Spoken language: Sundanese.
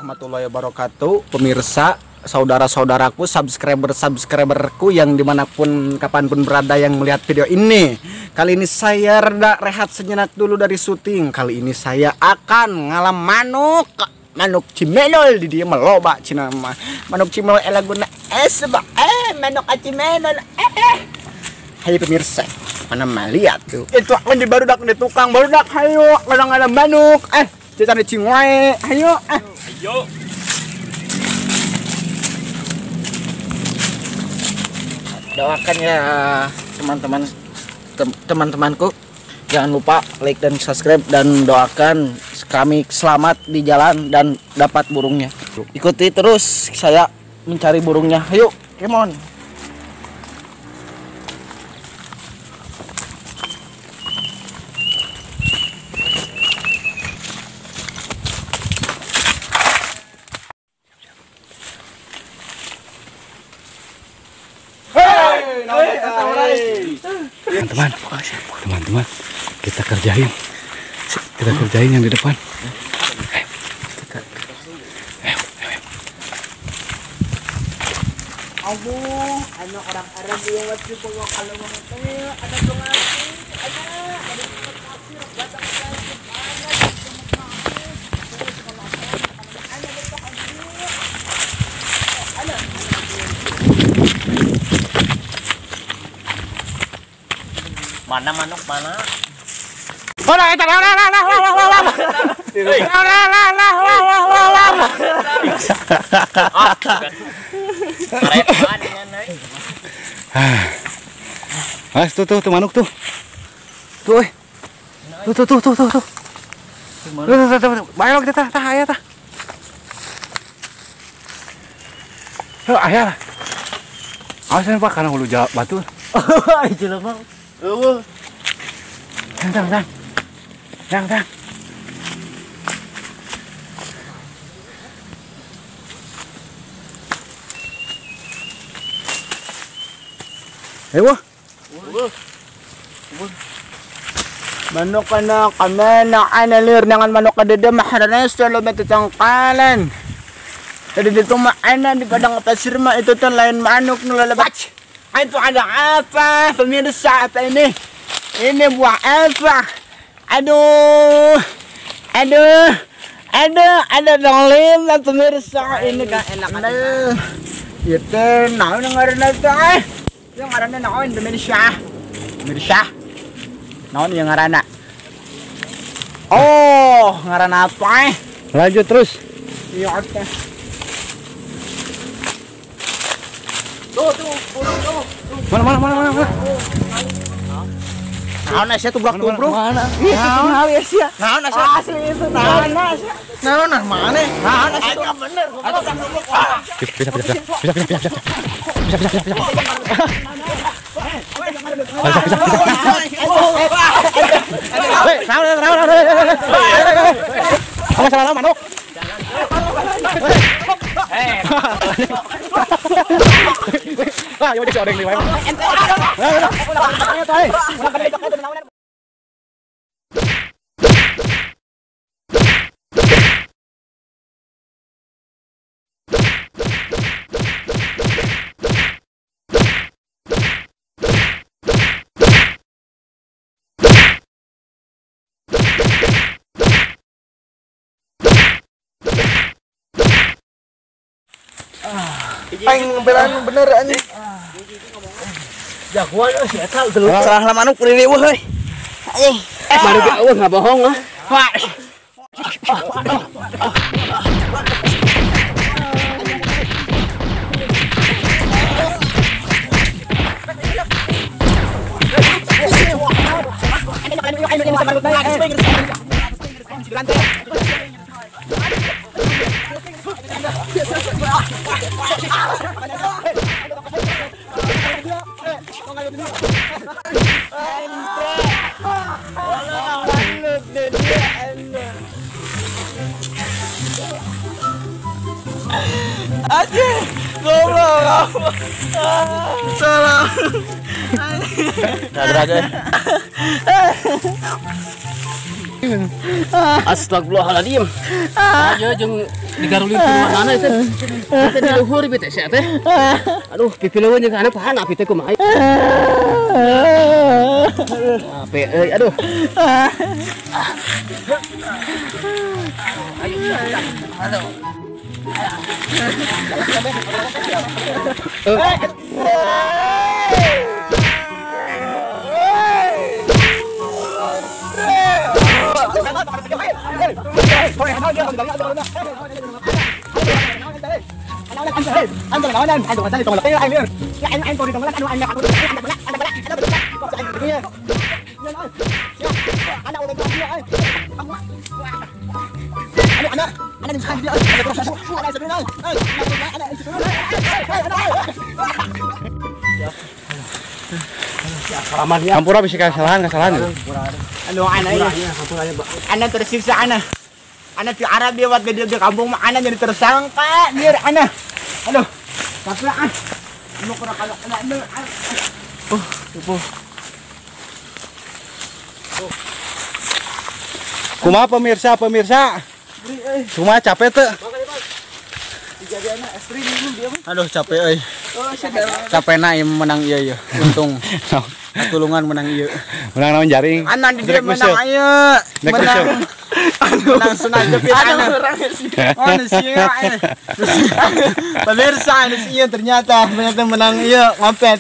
warahmatullahi wabarakatuh. Pemirsa, saudara-saudaraku, subscriber-subscriberku yang dimanapun kapanpun berada yang melihat video ini. Kali ini saya reda rehat sejenak dulu dari syuting. Kali ini saya akan ngalam manuk. Manuk cimenol di dia meloba cina mah. Manuk cimenol elaguna manuk cimenol. Hai pemirsa, mana melihat tuh. Itu aku di barudak di tukang barudak. Hayo, kadang-kadang manuk. Cari cingwae. Hayo. Ayo. Doakan ya teman-teman, teman-temanku. Jangan lupa like dan subscribe dan doakan kami selamat di jalan dan dapat burungnya. Ikuti terus saya mencari burungnya. Ayo, come on. Teman-teman, kita kerjain yang di depan. Aduh, orang Arab yang wajib kalau ada mana manuk mana? Ora eta ora ora ora ora ora. Ora ora ora ora ora. Mas tuh tuh manuk tuh. Tuh euy. Tuh tuh tuh tuh tuh. Tuh tuh tuh. Bae kita tah aya tah. Heuh aya. Awas pak kana hulu batu. Jelema. Tang tang. Tang tang. Ayo. Manuk kana kamana ana lir dengan manuk kadede mahrana selalu tangkalan. Tadi itu mah ana di padang pasir mah itu tuh lain manuk nu lelebat. Itu ada apa pemirsa, apa ini? Ini buah apa? Aduh, aduh, aduh, ada dong lima pemirsa. Ini kan enak aja. Itu naon ngaranna teh? Yang ngaranna naon pemirsa? Pemirsa, naon yang ngaranna? Oh, ngaranna apa? Lanjut terus. Iya, oke. Tuh, tuh, burung tuh. Mana mana mana mana. Naon sia tubruk tubruk. Mana? Ih, naon sia? Naon sia? Asli itu naon sia? Naon nah mana? Naon sia? Bener. Bisa bisa bisa bisa bisa bisa bisa bisa bisa. Bisa bisa bisa. Hei, naon naon naon. Kamu salah manuk. Wah, ya udah si nih, Aing beran bener anjing. Jagoan euy si eta salah manuk riweuh euy. Anjing. Baru ge eueuh enggak bohong ah. Wah. Anjing, goblok. Salah. Ada aja. Astagfirullahaladzim. Ayo jeung digarulin ke mana itu? Kita di luhur ieu teh sia teh. Aduh, pipileun jeung kana pahan api teh kumaha. Api euy, aduh. Ayo, aduh. Ampura bisa kesalahan. Aduh, ana tersiksa ana. Ana di Arab dia waktu di kampung ana jadi tersangka biar ana. Aduh. Capek ah. Mau kurang kalau kena. Oh, Kumaha pemirsa? Kumaha capek teu? Aduh capek euy. Capek na menang ieu ieu. Untung. Tulungan menang ieu. Menang naon jaring? Ana di dia menang ieu. Menang. Menang senang jepit ana. Oh, sia. Pemirsa anu sia ternyata menang ieu ngopet.